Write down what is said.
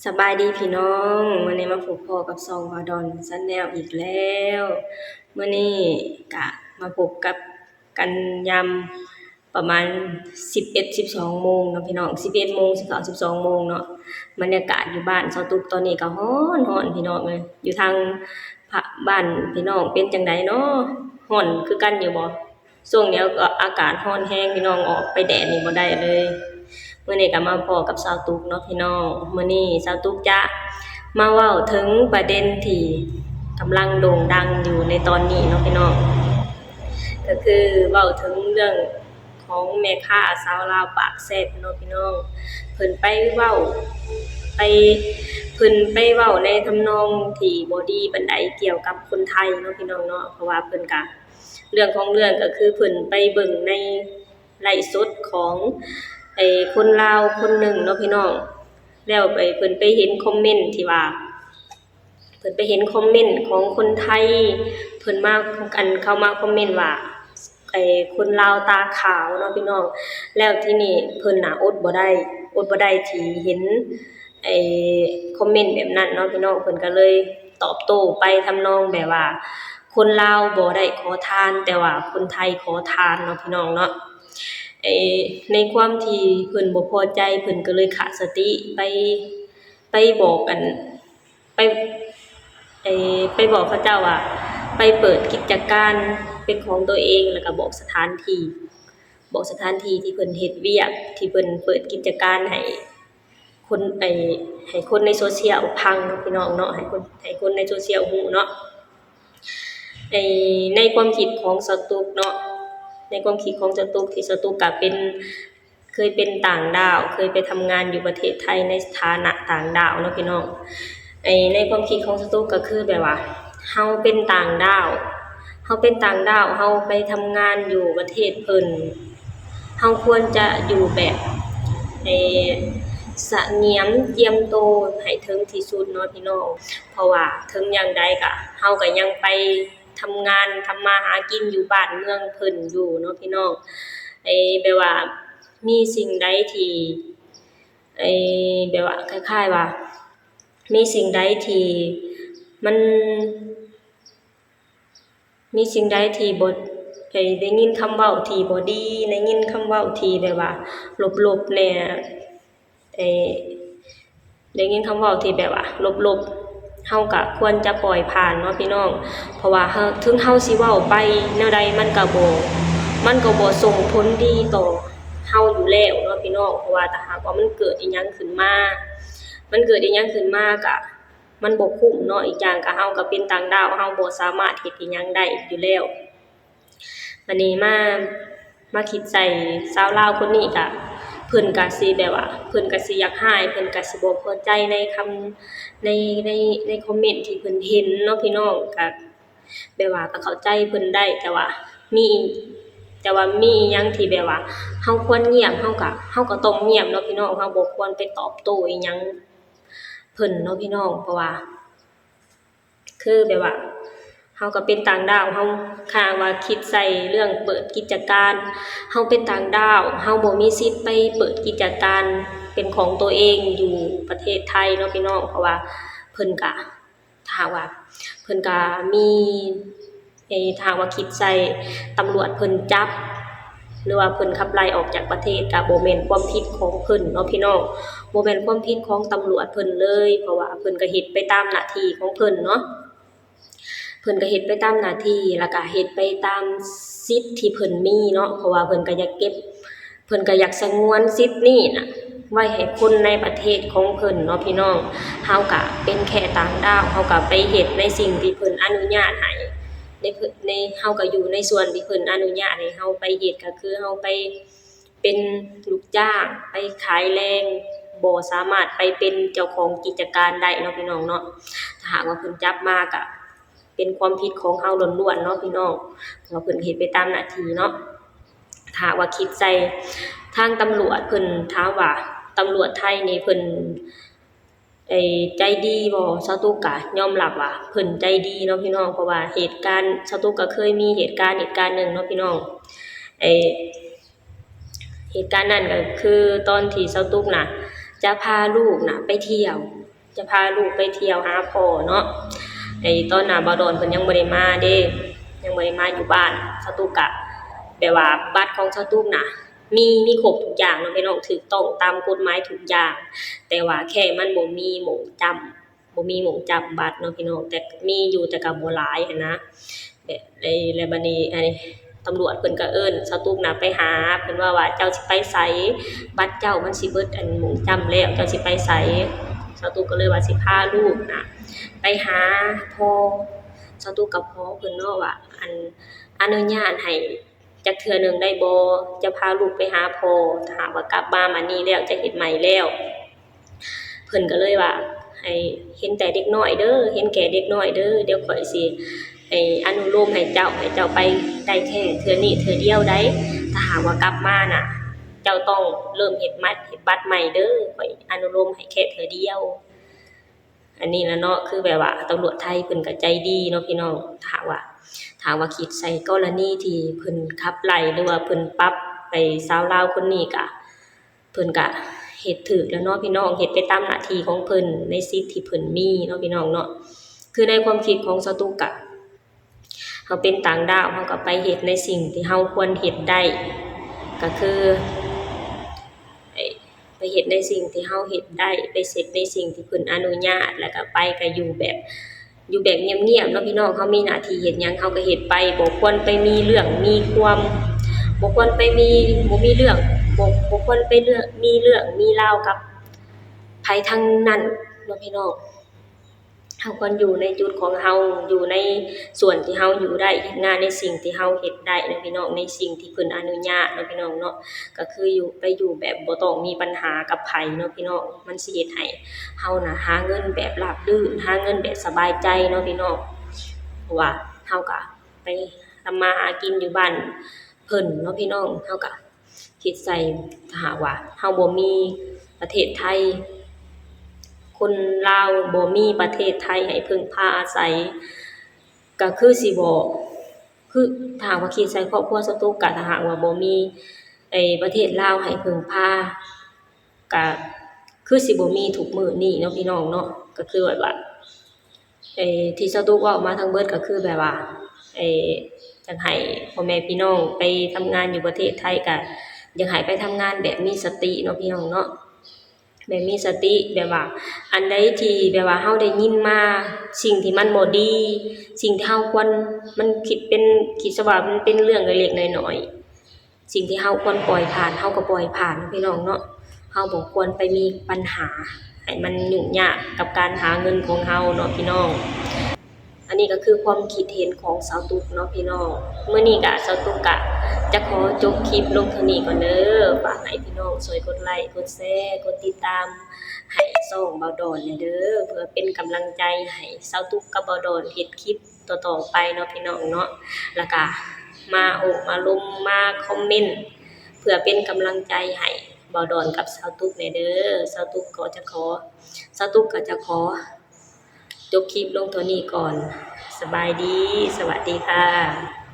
ສະບາຍດີພີ່ນ້ອງ, ມື້ນີ້ມາພົບພໍ້ກັບຊ່ອງບ່າວດອນແຊນແນວອີກແລ້ວ. ມື້ນີ້ກະມາພົບກັບກັນຍາມປະມານສິບເອັດ ສິບສອງໂມງເນາະພີ່ນ້ອງ, ສິບເອັດໂມງຊິເຂົ້າສິບສອງໂມງເນາະ. ບັນຍາກາດຢູ່ບ້ານສາວຕຸກຕອນນີ້ກະຮ້ອນໆ ພີ່ນ້ອງເອີຍ. ຢູ່ທາງ ພະ ບ້ານພີ່ນ້ອງເປັນຈັ່ງໃດເນາະ? ຮ້ອນຄືກັນຢູ່ບໍ່? ຊ່ວງນີ້ກໍອາກາດຮ້ອນແຮງພີ່ນ້ອງ, ອອກໄປແດດນີ້ບໍ່ໄດ້ເລີຍ. ມື້ນີ້ກໍມາພໍ້ກັບສາວຕຸກເນາະພີ່ນ້ອງ. ມື້ນີ້ສາວຕຸກຈະມາເວົ້າເຖິງປະເດັນທີ່ກຳລັງໂດ່ງດັງຢູ່ໃນຕອນນີ້ເນາະພີ່ນ້ອງ, ກໍຄືເວົ້າເຖິງເລື່ອງຂອງແມ່ຄ້າສາວລາວປາກແຊບເນາະພີ່ນ້ອງ. ເພິ່ນໄປເວົ້າ ໄປ ເພິ່ນໄປເວົ້າໃນທຳນອງທີ່ບໍ່ດີປານໃດກ່ຽວກັບຄົນໄທເນາະພີ່ນ້ອງເນາະ, ເພາະວ່າເພິ່ນກະ ເລື່ອງຂອງເລື່ອງກໍຄືເພິ່ນໄປເບິ່ງໃນໄລຟ໌ສົດຂອງ ໄອ້ ຄົນລາວຄົນໜຶ່ງເນາະພີ່ນ້ອງ, ແລ້ວໄປ ເພິ່ນໄປເຫັນຄອມເມັນທີ່ວ່າ ເພິ່ນໄປເຫັນຄອມເມັນຂອງຄົນໄທ ເພິ່ນມາ ອັນ ເຂົ້າມາຄອມເມັນວ່າ ໄອ້ ຄົນລາວຕາຂາວເນາະພີ່ນ້ອງ. ແລ້ວທີນີ້ເພິ່ນນະອົດບໍ່ໄດ້ ອົດບໍ່ໄດ້ທີ່ເຫັນ ໄອ້ ຄອມເມັນແບບນັ້ນເນາະພີ່ນ້ອງ, ເພິ່ນກໍເລີຍຕອບໂຕ້ໄປທຳນອງແບບວ່າ ຄົນລາວບໍ່ໄດ້ຂໍທານ ແຕ່ວ່າຄົນໄທຂໍທານເນາະພີ່ນ້ອງເນາະ. ເອີ ໃນຄວາມທີ່ເພິ່ນບໍ່ພໍໃຈ ເພິ່ນກໍເລີຍຂາດສະຕິ ໄປ ໄປບອກ ອັນ ໄປ ເອີ ໄປບອກເຂົາເຈົ້າວ່າ ໄປເປີດກິດຈະການເປັນຂອງຕົວເອງ ແລ້ວກໍບອກສະຖານທີ່ ບອກສະຖານທີ່ທີ່ເພິ່ນເຮັດວຽກ ທີ່ເພິ່ນເປີດກິດຈະການໃຫ້ ຄົນ ໄອ້ ໃຫ້ຄົນໃນໂຊຊຽວຟັງເນາະພີ່ນ້ອງເນາະ, ໃຫ້ຄົນ ໃຫ້ຄົນໃນໂຊຊຽວຮູ້ເນາະ. ໃນ ໃນຄວາມຄິດຂອງສາວຕຸກເນາະ, ໃນຄວາມຄິດຂອງສາວຕຸກ ທີ່ສາວຕຸກກະເປັນ ເຄີຍເປັນຕ່າງດ້າວ ເຄີຍໄປທຳງານຢູ່ປະເທດໄທໃນຖານະຕ່າງດ້າວເນາະພີ່ນ້ອງ. ໃນ ໃນຄວາມຄິດຂອງສາວຕຸກກະຄືແບບວ່າ ເຮົາເປັນຕ່າງດ້າວ ເຮົາເປັນຕ່າງດ້າວ ເຮົາໄປທຳງານຢູ່ປະເທດເພິ່ນ ເຮົາຄວນຈະຢູ່ແບບ ເອີ ສະຫງຽມຈຽມໂຕໃຫ້ເຖິງທີ່ສຸດເນາະພີ່ນ້ອງ, ເພາະວ່າເຖິງຢ່າງໃດກະ ເຮົາກະຍັງໄປທຳງານທຳມາຫາກິນຢູ່ບ້ານເມືອງເພິ່ນຢູ່ເນາະພີ່ນ້ອງ. ເອີ ແບບວ່າມີສິ່ງໃດທີ່ ເອີ ແບບວ່າຄ້າຍໆວ່າ ມີສິ່ງໃດທີ່ມັນ ມີສິ່ງໃດທີ່ບໍ່ ໄດ້ ໄດ້ຍິນຄຳເວົ້າທີ່ບໍ່ດີ ໄດ້ຍິນຄຳເວົ້າທີ່ແບບວ່າລົບໆແດ່ ໄດ້ ໄດ້ຍິນຄຳເວົ້າທີ່ແບບວ່າລົບໆ ເຮົາກະຄວນຈະປ່ອຍຜ່ານເນາະພີ່ນ້ອງ. ເພາະວ່າເຮົາ ເຖິງເຮົາຊິເວົ້າໄປແນວໃດ ມັນກະບໍ່ ມັນກະບໍ່ສົ່ງຜົນດີຕໍ່ເຮົາຢູ່ແລ້ວເນາະພີ່ນ້ອງ, ເພາະວ່າຖ້າຫາກວ່າມັນເກີດອີ່ຫຍັງຂຶ້ນມາ ມັນເກີດອີ່ຫຍັງຂຶ້ນມາກະ ມັນບໍ່ຄຸ້ມເນາະ. ອີກຢ່າງກະເຮົາກະເປັນຕ່າງດ້າວ ເຮົາບໍ່ສາມາດເຮັດອີ່ຫຍັງໄດ້ຢູ່ແລ້ວ. ບາດນີ້ມາ ມາຄິດໃສ່ຊາວລາວຄົນນີ້ກະ ເພິ່ນກະຊິແບບວ່າ ເພິ່ນກະຊິຢາກຮ້າຍ ເພິ່ນກະຊິບໍ່ພໍໃຈໃນຄຳ ໃນ ໃນ ໃນຄອມເມັນທີ່ເພິ່ນເຫັນເນາະພີ່ນ້ອງ. ກະແບບວ່າກະເຂົ້າໃຈເພິ່ນໄດ້ ແຕ່ວ່າມີ ແຕ່ວ່າມີອີ່ຫຍັງທີ່ແບບວ່າເຮົາຄວນງຽບ ເຮົາກະ ເຮົາກະຕ້ອງງຽບເນາະພີ່ນ້ອງ, ເຮົາບໍ່ຄວນໄປຕອບໂຕ້ອີ່ຫຍັງເພິ່ນເນາະພີ່ນ້ອງ. ເພາະວ່າ ຄືແບບວ່າ ເຮົາກໍເປັນຕ່າງດ້າວ ເຮົາ ຖ້າວ່າຄິດໃສ່ເລື່ອງເປີດກິດຈະການ ເຮົາເປັນຕ່າງດ້າວ ເຮົາບໍ່ມີສິດໄປເປີດກິດຈະການເປັນຂອງຕົວເອງຢູ່ປະເທດໄທເນາະພີ່ນ້ອງ. ເພາະວ່າເພິ່ນກະ ຖ້າຫາກວ່າ ເພິ່ນກະມີ ເອີ ຖ້າຫາກວ່າຄິດໃສ່ຕຳຫຼວດເພິ່ນຈັບ ຫຼືວ່າເພິ່ນຂັບໄລ່ອອກຈາກປະເທດ ກະບໍ່ແມ່ນຄວາມຜິດຂອງເພິ່ນເນາະພີ່ນ້ອງ, ບໍ່ແມ່ນຄວາມຜິດຂອງຕຳຫຼວດເພິ່ນເລີຍ ເພາະວ່າເພິ່ນກະເຮັດໄປຕາມໜ້າທີ່ຂອງເພິ່ນເນາະ. ເພິ່ນກະເຮັດໄປຕາມໜ້າທີ່ ແລ້ວກະເຮັດໄປຕາມສິດທີ່ເພິ່ນມີເນາະ, ເພາະວ່າເພິ່ນກະຢາກເກັບ ເພິ່ນກະຢາກສະຫງວນສິດນີ້ນະ ໄວ້ໃຫ້ຄົນໃນປະເທດຂອງເພິ່ນເນາະພີ່ນ້ອງ. ເຮົາກະເປັນແຄ່ຕ່າງດ້າວ ເຮົາກະໄປເຮັດໃນສິ່ງທີ່ເພິ່ນອະນຸຍາດໃຫ້ ໃນ ໃນ ເຮົາກະຢູ່ໃນສ່ວນທີ່ເພິ່ນອະນຸຍາດໃຫ້ເຮົາໄປເຮັດ ກະຄືເຮົາໄປເປັນລູກຈ້າງ ໄປຂາຍແລງ ບໍ່ສາມາດໄປເປັນເຈົ້າຂອງກິດຈະການໄດ້ເນາະພີ່ນ້ອງເນາະ. ຖ້າຫາກວ່າເພິ່ນຈັບມາກະ ເປັນຄວາມຜິດຂອງເຮົາລ້ວນໆເນາະພີ່ນ້ອງ, ເພາະວ່າເພິ່ນເຮັດໄປຕາມໜ້າທີ່ເນາະ. ຖ້າຫາກວ່າຄິດໃສ່ທາງຕຳຫຼວດເພິ່ນ ຖາມວ່າຕຳຫຼວດໄທນີ້ເພິ່ນ ເອີ ໃຈດີບໍ່? ຊາວຕຸກກະຍອມຮັບວ່າເພິ່ນໃຈດີເນາະພີ່ນ້ອງ, ເພາະວ່າເຫດການ ຊາວຕຸກກະເຄີຍມີເຫດການ ເຫດການໜຶ່ງເນາະພີ່ນ້ອງ. ເອີ ເຫດການນັ້ນກະຄືຕອນທີ່ຊາວຕຸກນະ ຈະພາລູກນະໄປທ່ຽວ ຈະພາລູກໄປທ່ຽວຫາພໍ່ເນາະ. ໄອ້ຕອນໜ້າບ່າວດອນເພິ່ນຍັງບໍ່ໄດ້ມາເດ້ ຍັງບໍ່ໄດ້ມາຢູ່ບ້ານ. ສາວຕຸກກະ ແບບວ່າບັດຂອງສາວຕຸກນະ ມີ ມີຄົບທຸກຢ່າງເນາະພີ່ນ້ອງ ຖືກຕ້ອງຕາມກົດໝາຍທຸກຢ່າງ ແຕ່ວ່າແຄ່ມັນບໍ່ມີໝ້ອງຈ້ຳ ບໍ່ມີໝ້ອງຈ້ຳບັດເນາະພີ່ນ້ອງ ແຕ່ມີຢູ່ ແຕ່ກໍບໍ່ຫຼາຍຫັ້ນນະ. ແບບ ແລ້ວ ແລ້ວບັດນີ້ ອັນນີ້ ຕຳຫຼວດເພິ່ນກໍເອີ້ນສາວຕຸກນະໄປຫາ ເພິ່ນເວົ້າວ່າ ເຈົ້າຊິໄປໃສ? ບັດເຈົ້າມັນຊິເບິດ ອັນ ໝ້ອງຈ້ຳແລ້ວ ເຈົ້າຊິໄປໃສ? ສາວຕຸກກໍເລີຍວ່າຊິພາລູກນະໄປຫາພໍ່. ສາວຕຸກກໍຂໍເພິ່ນເນາະວ່າ ອັນ ອະນຸຍາດໃຫ້ ຈັກເທື່ອໜຶ່ງໄດ້ບໍ່? ຈະພາລູກໄປຫາພໍ່ ຖ້າຫາກວ່າກັບມາມານີ້ແລ້ວ ຈະເຮັດໃໝ່ແລ້ວ. ເພິ່ນກໍເລີຍວ່າ ໃຫ້ເຫັນແຕ່ເດັກນ້ອຍເດີ ເຫັນແກ່ເດັກນ້ອຍເດີ ດຽວຂ້ອຍຊິ ໃຫ້ອະນຸໂລມໃຫ້ເຈົ້າ ໃຫ້ເຈົ້າໄປໄດ້ແຄ່ເທື່ອນີ້ເທື່ອດຽວໃດ໋. ຖ້າຫາກວ່າກັບມານະ ເຈົ້າຕ້ອງເລີ່ມເຮັດບັດ ເຮັດບັດໃໝ່ເດີ ຂ້ອຍອະນຸໂລມໃຫ້ແຄ່ເທື່ອດຽວ. ອັນນີ້ລະເນາະ ຄືແບບວ່າຕຳຫຼວດໄທເພິ່ນກໍໃຈດີເນາະພີ່ນ້ອງ. ຖ້າຫາກວ່າ ຖ້າຫາກວ່າຄິດໃສ່ກໍລະນີທີ່ເພິ່ນຂັບໄລ່ ຫຼືວ່າເພິ່ນປັບໄອ້ຊາວລາວຄົນນີ້ກະ ເພິ່ນກະເຮັດຖືກແລ້ວເນາະພີ່ນ້ອງ ເຮັດໄປຕາມໜ້າທີ່ຂອງເພິ່ນ ໃນສິດທີ່ເພິ່ນມີເນາະພີ່ນ້ອງເນາະ. ຄືໃນຄວາມຄິດຂອງສາວຕຸກກະ ເຮົາເປັນຕ່າງດ້າວ ເຮົາກໍໄປເຮັດໃນສິ່ງທີ່ເຮົາຄວນເຮັດໄດ້ ກໍຄື ໄປ ໄປເຮັດໃນສິ່ງທີ່ເຮົາເຮັດໄດ້ ໄປເຮັດໃນສິ່ງທີ່ເພິ່ນອະນຸຍາດ ແລ້ວກໍໄປກໍຢູ່ແບບ ຢູ່ແບບງຽບໆເນາະພີ່ນ້ອງ. ເຮົາມີໜ້າທີ່ເຮັດຫຍັງເຮົາກໍເຮັດໄປ ບໍ່ຄວນໄປມີເລື່ອງມີຄວາມ ບໍ່ຄວນໄປມີ ບໍ່ມີເລື່ອງ ບໍ່ ບໍ່ຄວນໄປເລື່ອງ ມີເລື່ອງມີລາວກັບໃຜທັງນັ້ນເນາະພີ່ນ້ອງ. ເຮົາຄວນຢູ່ໃນຈຸດຂອງເຮົາ ຢູ່ໃນສ່ວນທີ່ເຮົາຢູ່ໄດ້ ເຮັດງານໃນສິ່ງທີ່ເຮົາເຮັດໄດ້ເນາະພີ່ນ້ອງ ໃນສິ່ງທີ່ເພິ່ນອະນຸຍາດເນາະພີ່ນ້ອງເນາະ. ກໍຄືຢູ່ ໄປຢູ່ແບບບໍ່ຕ້ອງມີບັນຫາກັບໃຜເນາະພີ່ນ້ອງ ມັນຊິເຮັດໃຫ້ເຮົານະຫາເງິນແບບລາບລື່ນ ຫາເງິນແບບສະບາຍໃຈເນາະພີ່ນ້ອງ. ເພາະວ່າເຮົາກະໄປທຳມາຫາກິນຢູ່ບ້ານເພິ່ນເນາະພີ່ນ້ອງ ເຮົາກະ ຄິດໃສ່ ຖ້າຫາກວ່າເຮົາບໍ່ມີປະເທດໄທ ຄົນລາວບໍ່ມີປະເທດໄທໃຫ້ເພິ່ງພາອາໄສ ກະຄືຊິບໍ່ ຄື ຖ້າຫາກວ່າຄິດໃສ່ຄອບຄົວສາວຕຸກກະ ຖ້າຫາກວ່າບໍ່ມີ ໄອ້ ປະເທດລາວໃຫ້ເພິ່ງພາ ກະຄືຊິບໍ່ມີທຸກມື້ນີ້ເນາະພີ່ນ້ອງເນາະ. ກະຄືແບບວ່າ ເອີ ທີ່ສາວຕຸກເວົ້າມາທັງເບິດກໍຄືແບບວ່າ ເອີ ຢາກໃຫ້ພໍ່ແມ່ພີ່ນ້ອງໄປທຳງານຢູ່ປະເທດໄທ ກໍຢາກໃຫ້ໄປທຳງານແບບມີສະຕິເນາະພີ່ນ້ອງເນາະ ແບບມີສະຕິ ແບບວ່າອັນໃດທີ່ແບບວ່າເຮົາໄດ້ຍິນມາ ສິ່ງທີ່ມັນບໍ່ດີ ສິ່ງທີ່ເຮົາຄວນ ມັນຄິດເປັນ ຄິດຊະວ່າມັນເປັນເລື່ອງເລັກໆນ້ອຍໆ ສິ່ງທີ່ເຮົາຄວນປ່ອຍຜ່ານ ເຮົາກໍປ່ອຍຜ່ານເນາະພີ່ນ້ອງເນາະ. ເຮົາບໍ່ຄວນໄປມີບັນຫາໃຫ້ມັນຫຍຸ້ງຍາກກັບການຫາເງິນຂອງເຮົາເນາະພີ່ນ້ອງ. ອັນນີ້ກໍຄືຄວາມຄິດເຫັນຂອງສາວຕຸກເນາະພີ່ນ້ອງ. ມື້ນີ້ກະ ສາວຕຸກກະຈະຂໍຈົບຄລິບລົງເທົ່ານີ້ກ່ອນເດີ. ຝາກໃຫ້ພີ່ນ້ອງຊ່ວຍກົດໄລ ກົດແຊ ກົດຕິດຕາມໃຫ້ຊ່ອງບ່າວດອນແດ່ເດີ ເພື່ອເປັນກຳລັງໃຈໃຫ້ສາວຕຸກກັບບ່າວດອນເຮັດຄລິບ ຕໍ່ໆໄປເນາະພີ່ນ້ອງເນາະ. ແລ້ວກະມາໂອ້ມາລົມ ມາຄອມເມັນ ເພື່ອເປັນກຳລັງໃຈໃຫ້ບ່າວດອນກັບສາວຕຸກແດ່ເດີ. ສາວຕຸກກໍຈະຂໍ ສາວຕຸກກໍຈະຂໍຈົບຄລິບລົງເທົ່ານີ້ກ່ອນ. ສະບາຍດີ ສະຫວັດດີຄ່ະ.